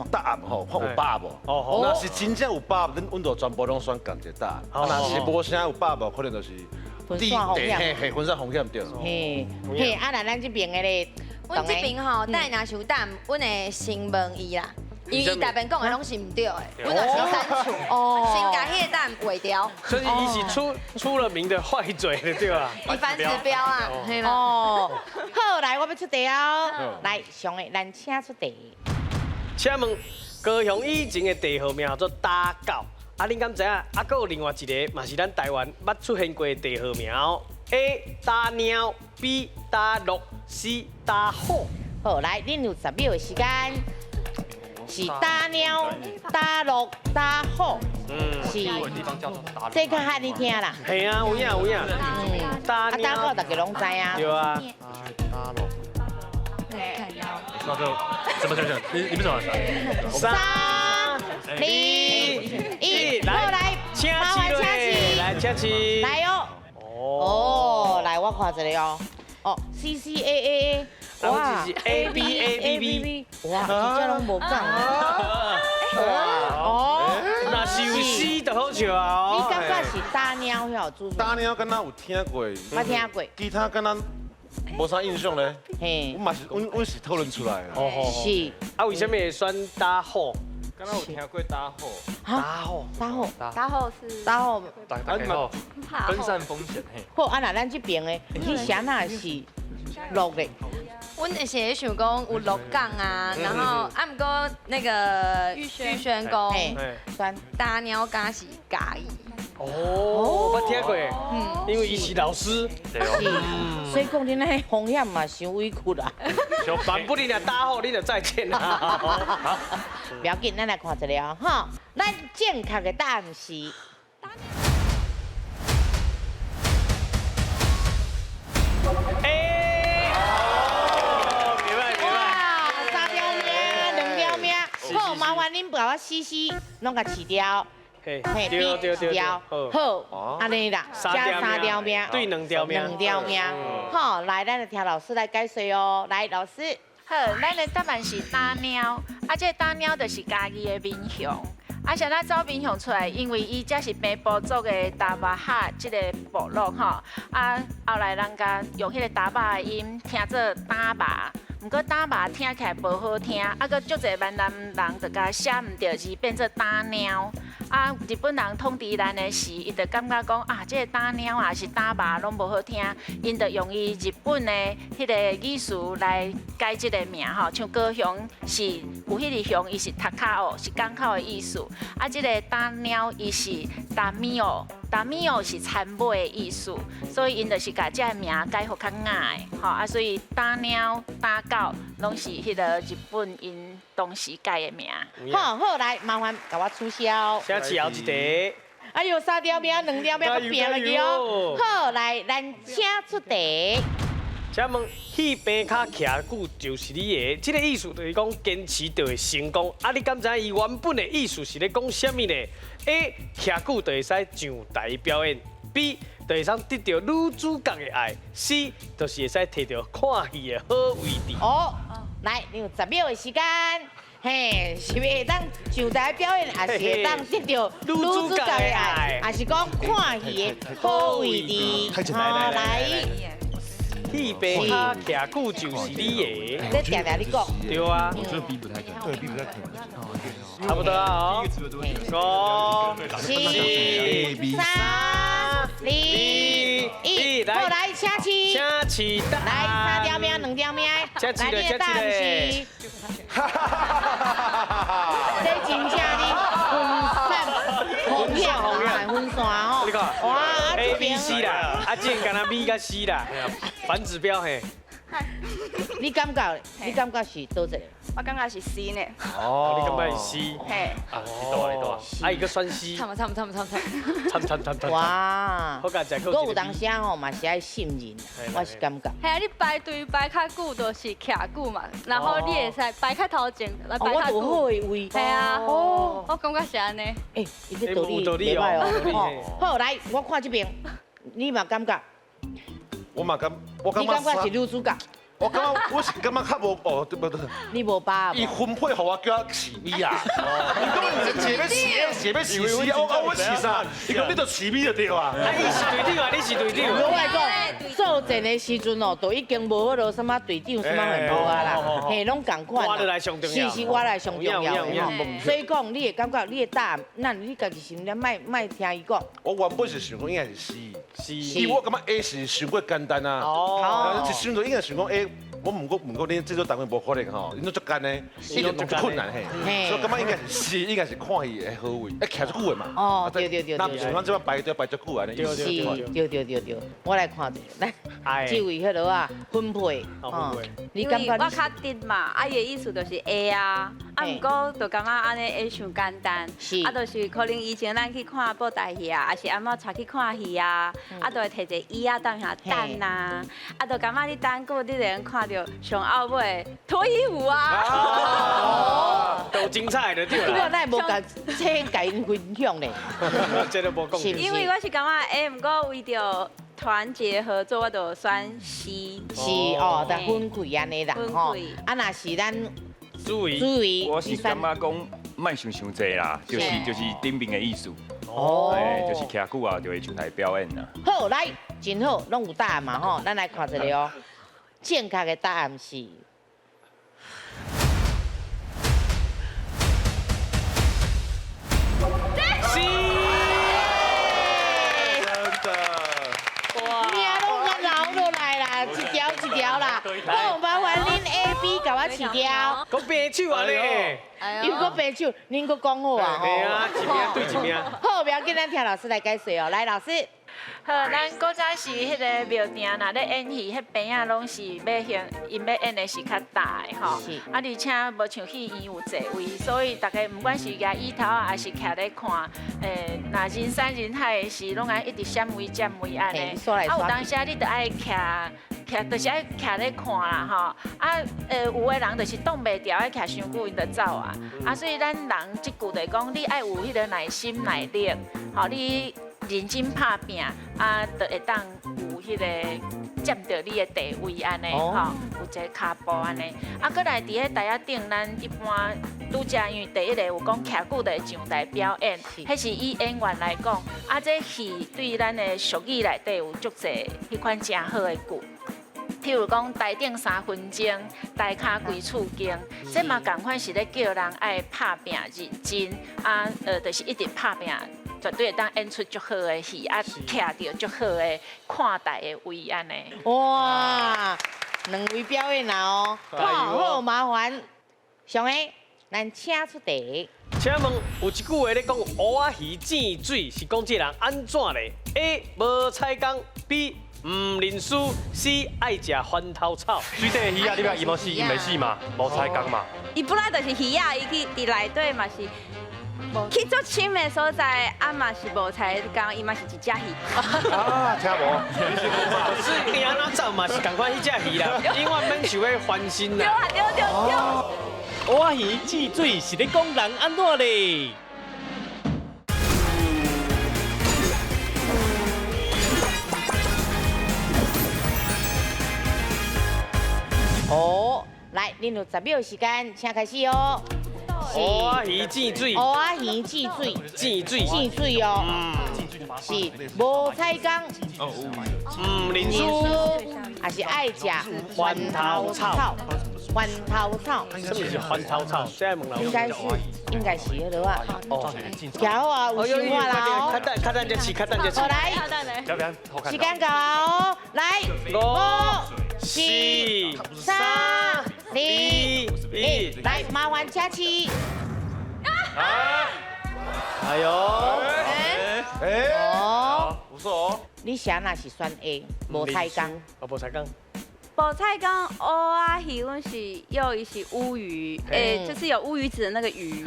答案吼，看有把握无？哦，若是真正有把握，阮就全部拢选仝一个答案。若是无啥有把握，可能就是。分散风险，嘿，分散风险对。嘿，嘿，啊，那咱这边的咧，阮这边吼，等下若是有答案，阮会先问伊啦，因为伊大便讲的拢是毋对的，阮就先删除，哦，先共彼个答案划掉。所以伊是出了名的坏嘴的对吧？伊反指标啊，哦，好，来，我欲出题哦，来，上个，咱请出题。请问高雄以前的地号名叫做打狗。啊，恁敢知影？啊，阁有另外一个，嘛是咱台湾捌出现过的地号名哦。A 打猫，B 打鹿，C 打虎。好，来，恁有10秒的时间，是打猫、打鹿、打虎。是。这较罕你听啦。嘿啊，有影有影。打猫。打狗大家拢知啊。对啊。打鹿。那就怎么讲？你们怎么？ 3。二、一，好来，请起来，请起，来哦。哦，来我看一下哦。哦，C C A A A，哇，A B A B B，哇，真正拢无仝。哇，哦，若是有 C 就好笑啊。你感觉是打猫遐主？打猫敢若有听过？捌听过。其他敢若无啥印象咧。嘿，我嘛是，阮是讨论出来的。哦是。啊，为什么会选打虎？敢若有听过打虎？打虎，打虎，打虎是打虎，打虎，分散风险嘿。好，啊那咱这边的，你写哪是鹿的？阮是咧想讲有鹿港啊，然后啊，毋过那个玉轩宫，打鸟家是嘉义。哦，我听过，因为伊是老师，是，所以讲恁那风险嘛，伤委屈啦。万不你若打好，你就再见啦。不要紧，咱来看一下哈，咱正确的答案是。哎，明白明白。哇，三条命，两条命，好，麻烦恁把我 C C 拢共饲掉。嘿，对对对，好，按呢啦，加三条命，对两条命，两条命，好，来，咱来听老师来解说哦，来，老师，好，咱的答案是打猫，啊，这打猫就是嘉义的民雄，啊，像咱走民雄出来，因为伊才是平埔族的达巴哈这个部落吼，啊，后来人家用彼个达巴的音听做打麻。毋过打麻听起来无好听，啊，阁足济闽南人就共写毋著字，变做打猫。啊，日本人统治咱的时，伊就感觉讲啊，这个打猫啊是打麻拢无好听，𪜶就用伊日本的彼个语词来改这个名吼，像高雄是有彼个雄，伊是塔卡奥，是港口的意思。啊，这个打猫伊是达米奥，达米奥是田尾的意思，所以𪜶就是共这个名改予较雅的，吼啊，所以打猫、打狗拢是彼个日本𪜶当时改的名。好，好，来，麻烦共我取消。请饲后一题。哎呦，三条命、两条命，阁拼落去哦。好，来，咱请出题。请问，戏棚跤徛久就是你的，这个意思就是讲坚持就会成功。啊，你敢知影伊原本的意思是咧讲啥物呢？A. 徛久就会使上台表演；B. 就会使得到女主角的爱；C. 就是会使摕到看戏的好位置。哦，来，你有10秒的时间。嘿，是会当上台表演，还是会当得到女主角的爱，还是讲看戏的好位置？好，来。戏棚跤徛久就是你的。你定定你讲。对啊。我觉得 B 不太可能。对 B 不太可能。差不多啊。5、4、3、2、1，好，来，请起。请起。来，三条命，两条命。请起来，请起来。这真正你分散风险，分散哦。你看，哇，A B C 啦，啊，这敢若 B 佮 C 啦，反指标嘿。你感觉？你感觉是佗一个？我感觉是 C 呢。哦，你感觉是 C？嘿。啊，你倒啊，你倒啊。啊，伊阁选 C。惨惨惨惨惨。惨惨惨惨。哇。好佳哉，阁有当时吼嘛是爱信任，我是感觉。嘿啊，你排队排较久就是徛久嘛，然后你会使排较头前来排较久。我有好的位。嘿啊。哦。我感觉是按呢。欸，伊这道理袂歹哦。好，来，我看这边，你嘛感觉？我嘛感，我感觉。你感觉是女主角？我感觉我是感觉较无哦，对不对？你无把握。伊分配予我叫我饲米啊！伊讲你这要饲，这要饲死啊！我饲啥？伊讲你就饲米就对啊。啊，伊是队长啊，你是队长。我来讲，做战的时阵哦，都已经无彼落啥物队长啥物无啊啦，嘿，拢仝款。我来上重要。是是，我来上重要的吼。所以讲，你会感觉你的答案，那你家己想咧，莫听伊讲。我原本是想讲应该是 C， C，因为我感觉 A 是伤过简单啊。哦。一想就应该想讲 A。我毋过毋过，恁这组单位无可能吼，恁都足简的，一定足困难嘿。所以感觉应该是 C，应该是看戏的好位，会徛足久的嘛。哦，对对对。那像咱这摆排队排足久按呢。是，对对对对，我来看一下，来，这位彼落啊，分配，你感觉我较直嘛，啊，伊的意思就是会啊，啊，毋过就感觉按呢会伤简单，啊，就是可能以前咱去看布袋戏啊，还是阿嬷带去看戏啊，啊，就会提一个椅仔踮遐等啊，啊，就感觉你等久，你就能看到上后尾脱衣舞啊，都精彩的对啦。我哪会无共这共𪜶分享咧？这都无讲。因为我是感觉，欸，毋过为著团结合作，我就选 C。是哦，就分开按呢啦，吼。啊，若是咱主委，主委，我是感觉讲莫想伤济啦，就是顶面的意思。哦，就是徛久啊，就会上台表演啦。好，来，真好，拢有答案嘛吼，咱来看一下哦。正确的答案是。 C。真的。哇！命拢共留落来啦，一条一条啦。好，麻烦恁 A、B 共我饲掉。阁平手啊咧！又阁平手，恁阁讲好啊！对啊，一名对一名。好，不要紧，咱听老师来解说哦。来，老师。好，咱古早时彼个庙埕若咧演戏，彼棚仔拢是欲现，𪜶欲演的是较大的吼。啊，而且无像戏院有座位，所以逐家毋管是蜈椅头仔，抑是徛咧看，若人山人海的时，拢爱一直闪位占位按呢。啊，有当时你著爱徛徛，就是爱徛咧看啦吼。啊，有的人就是挡袂牢，爱徛伤久，𪜶就走啊。啊，所以咱人这句就是讲，你爱有彼个耐心耐力，吼，你认真拍拚，啊，就会当有彼个占著你的地位按呢，吼，有一个跤步按呢。啊，阁来伫彼台仔顶，咱一般拄才因为第一个有讲徛久就会上台表演，彼是以演员来讲，啊，这戏对咱的俗语内底有足济彼款诚好的句。譬如讲，台顶三分钟，台跤规厝间，这嘛仝款是咧叫人爱拍拚认真，啊，就是一直拍拚。绝对会当演出足好的戏，啊，徛著足好的看台的位按呢。哇，两位表演啊哦，好，麻烦上个，咱请出题。请问有一句话咧讲，乌仔鱼见水，是讲这人按怎咧？A 无彩工，B 毋认输，C 爱食翻头草。水底的鱼仔，你欲伊无死，伊袂死嘛，无彩工嘛。伊本来就是鱼仔，伊去伫内底嘛是。去足深的所在，啊嘛是无彩工，伊嘛是一只鱼。啊，听无？是伊按怎走嘛是仝款彼只鱼啦，永远免受彼烦心啦。对啊，对对对。乌仔鱼见水是咧讲人按怎咧？哦，来，恁有10秒时间，请开始哦。乌仔鱼见水，乌仔鱼见水，见水，见水哦，是无彩工，毋认输，还是爱食翻头草，翻头草，什么是翻头草？这问老师。应该是彼落啊。哦，徛好啊，有想法啦哦。较等，较等才试，较等才试。好来，时间到哦，来，五、四、三、二、一，来，麻烦请起。哎呦，哎，哦，不错哦。你啥若是选 A，无彩工。哦，无彩工。无彩工乌仔鱼，阮是有伊是乌鱼，哎，就是有乌鱼子的那个鱼。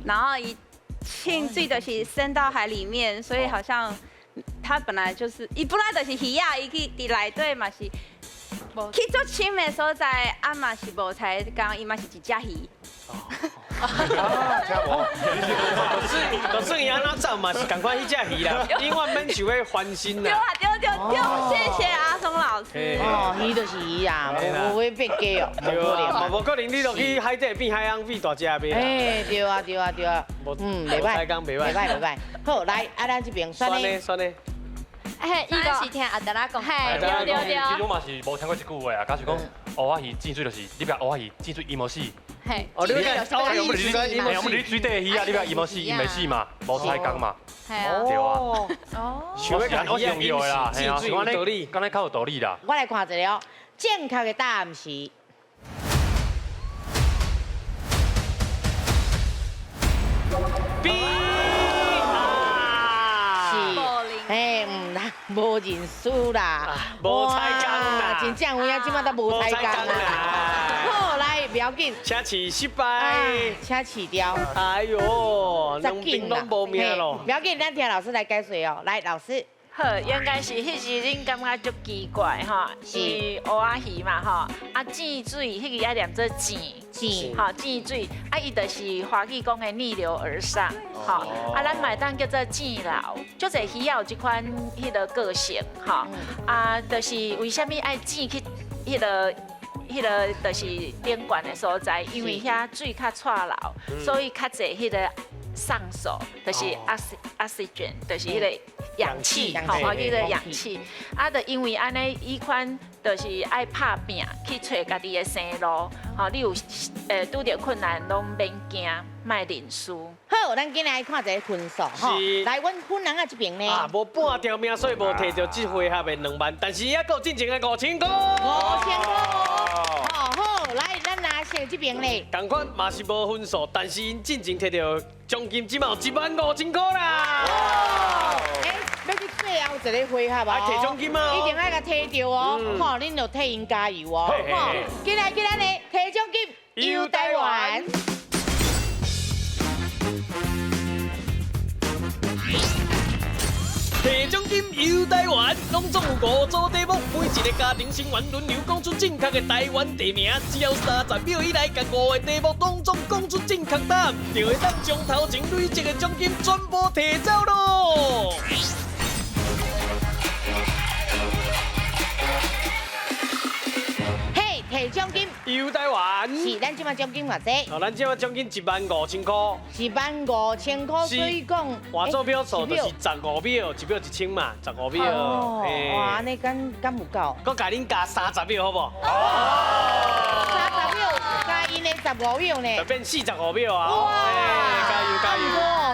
然后伊浸水就是伸到海里面，所以好像它本来就是，伊本来就是鱼仔，伊去伫内底嘛是。去足深的所在，啊嘛是无彩工，伊嘛是一只鱼。啊，听无？就算伊按怎走嘛是仝款彼只鱼啦，永远免受彼烦心啦。对啊，对对对，谢谢阿松老师。哦，鱼就是鱼啦，无会变鸡哦。对啊，嘛无可能你落去海底变海翁变大只袂。哎，对啊，对啊，对啊。嗯，袂歹，袂歹，袂歹。好，来，啊，咱这边选咧，选咧。哎，伊个是听阿达拉讲，对对对。其实我嘛是无听过这句话啊，假使讲乌仔鱼见水就是，你欲乌仔鱼见水伊无死。嘿，哦，你讲，我们你水底的鱼仔，你欲伊无死，伊袂死嘛，无彩工嘛。系啊。对啊。哦。我是用药的啦，见水有道理，敢若较有道理啦。我来看一下哦，正确的答案是。 B。是。哎，毋啦。無認輸啦，無彩工啦，真正有影，這擺都無彩工啦。好，來，不要緊，請試失敗，請試掉。哎呦，兩邊攏無命咯。不要緊，咱聽老師來解說哦。來，老師。好，應該是彼時恁感覺足奇怪吼，是蚵仔魚嘛吼，啊井水，彼个愛念做井，井，吼井水，啊伊就是華語講的逆流而上，吼，啊咱嘛會當叫做井流，足濟魚仔有這款彼个個性，吼，啊就是為啥物愛井去彼个？彼个就是頂懸的所在，因為遐水較掣流，所以較濟彼个上手，就是 oxygen，就是彼个氧氣，吼，我叫做氧氣。啊，就因為按呢，彼款就是愛拍拚去揣家己的生路，吼，你有拄著困難攏免驚，莫認輸。好，咱今來看一个分數，吼，來，阮芬人仔這邊呢，啊，無半條命，所以無摕著這回合的2萬，但是猶閣有進前的5000塊。5000塊。好，來，咱阿勝這邊咧，仝款嘛是無分數，但是𪜶進前摕著獎金，這馬有15000塊啦。欸，欲去最後一個回合啊！摕獎金啊！一定愛共摕著哦，吼，恁就替𪜶加油哦，吼，進來進來咧，摕獎金，遊台灣。摕獎金遊台灣，攏總有5組題目，每一個家庭成員輪流講出正確的台灣地名，只要30秒以內，共5個題目攏總講出正確答案，就會當將頭前累積的獎金全部摕走囉。嘿，摕獎金遊台灣。是，咱這擺獎金偌濟？哦，咱這擺獎金15000塊。15000塊，所以講換做秒數就是15秒，1秒1000嘛，15秒。哦，哇，按呢敢有夠？閣共恁加30秒，好無？30秒加𪜶的15秒呢？就變45秒啊！哇，加油加油！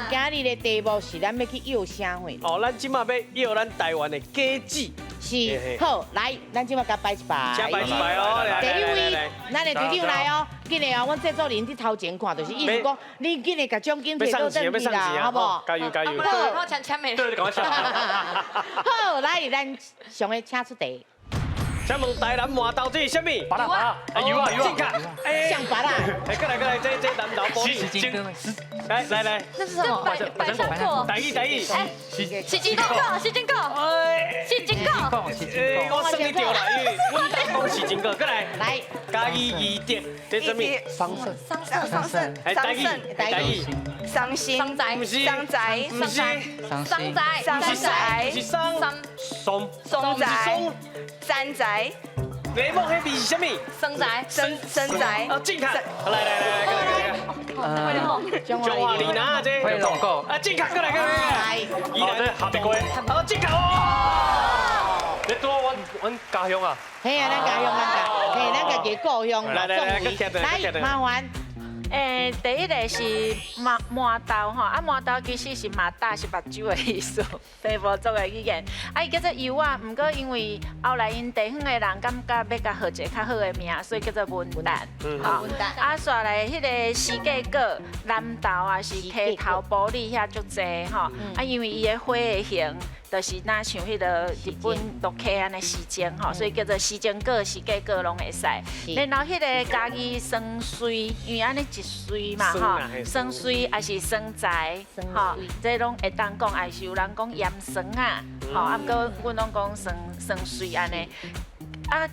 今日的題目是咱欲去約啥貨？哦，咱這擺欲約咱台灣的果子。是，好，來，咱這擺共擺一擺。先擺一擺哦。第一位，咱的隊長來哦，緊來哦，阮製作人佇頭前看，就是意思講，你緊來共獎金摕倒轉去啦，好無？加油加油！好，我搶簽名。對，趕快搶。好，來，咱上个請出題。請問台南饃頭這是啥物？芭樂，芭樂，油啊油啊！正確。像芭樂。哎，過來過來，這南投玻璃。來來來。這是什麼？百香果。台語台語。哎，是金果，是金果。是金果。哎，我算你對啦，因為阮兜講是金果。過來。來。嘉義宜德，這啥物？桑葚。桑葚。桑葚。台語台語。傷心。桑仔。不是。桑仔。不是。桑仔。桑仔。是桑。松。松仔。山仔。雷梦黑笔是啥物？生仔。生仔。哦，正确。来来来来，过来过来。中华里哪这？火龙果。啊，正确，过来过来。宜兰哈密瓜。好，正确哦。你拄阮家乡啊。嘿啊，咱家乡，咱家，嘿，咱家己故乡。来来来，来，麻烦。欸，第一个是饃饃豆吼，啊饃豆其实是马大是目睭的意思，平埔族的语言。啊，伊叫做油仔，毋过因为后来𪜶地方的人感觉欲共号一个较好的名，所以叫做文旦。文旦。啊，煞来彼个四季果，南投啊是溪头埔里遐足济吼，啊，因为伊的花的形。就是若像彼个日本陆客按呢时钟吼，所以叫做时钟果、时间果拢会使。然后彼个家己酸穗，因为按呢一穗嘛吼，酸穗也是酸菜吼，这拢会当讲，也是有人讲盐酸啊，吼，啊，毋过阮拢讲酸酸穗按呢，啊。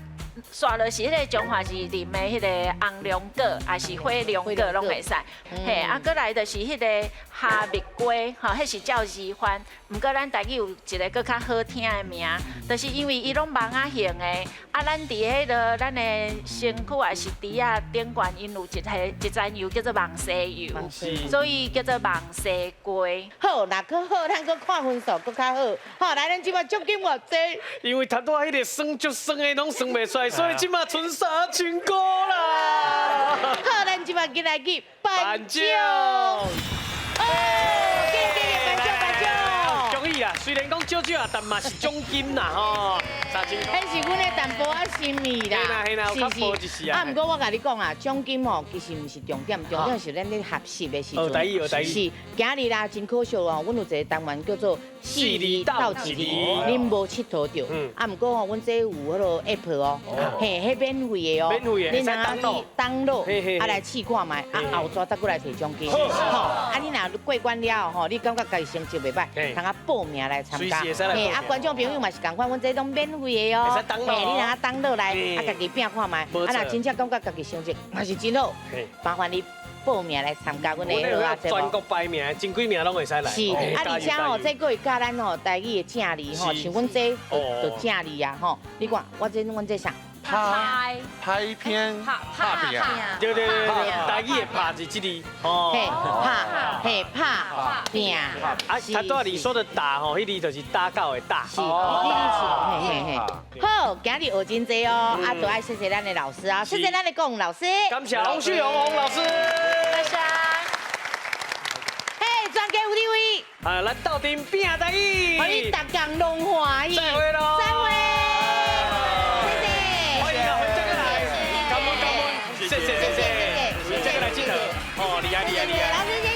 煞落是彼个彰化市啉的彼个红龙果，也是火龙果，拢会使。嘿，啊，阁来就是彼个哈密瓜，吼，彼是照字翻。毋过咱台语有一个阁较好听的名，就是因为伊拢网仔型的。啊，咱伫彼个咱的身躯也是猪仔顶悬，𪜶有一层油叫做网丝油，所以叫做网丝瓜。好，若阁好，咱阁看分数阁较好。好，来，咱这摆奖金偌济？因为头拄仔彼个算足算的，拢算袂出来。所以这马賰3000块啦！好，咱这马进来去颁奖。哦，给颁奖颁奖！恭喜啊！虽然讲少少啊，但嘛是奖金啦吼，3000块。彼是阮的台淡薄仔心意啦。是是。啊，毋过我共你讲啊，奖金哦，其實毋是重點，重點是咱咧學習的時陣。學台語，學台語。是，今日啦，真可惜哦，阮有一個單元叫做四字鬥一字，恁無𨑨迌著。啊，毋過吼，阮這有彼个 app 哦，嘿，彼免費的哦，免費的，你若去 download，啊來試看覓，啊後逝再閣來提獎金。吼，啊你若過關了後吼，你感覺家己成績袂䆀，通啊報名來參加。嘿，啊觀眾朋友嘛是仝款，阮這攏免費的哦。嘿，你若 download 來，啊家己拼看覓，啊若真正感覺家己成績嘛是真好，麻煩你報名來參加阮的好啊節目。全國排名，前幾名攏會使來。是，啊而且吼，這閣會教咱吼台語的正字吼，像阮這就正字啊吼。你看，我這阮這啥？拍拍片拍拍對對對對，台語的拍是這字哦。嘿，拍嘿拍拼。啊，他拄仔你說的打吼，彼字就是打狗的打。是，彼字是，嘿嘿嘿。好，今日學真濟哦，啊，都愛謝謝咱的老師啊，謝謝咱的龔老師。感謝洪旭榮洪老師。多謝。嘿，全家有你位。啊，咱鬥陣拼台語。予你逐工攏歡喜。再會囉。再會。謝謝謝謝，這個來鏡頭，哦，厲害厲害厲害。老師謝謝。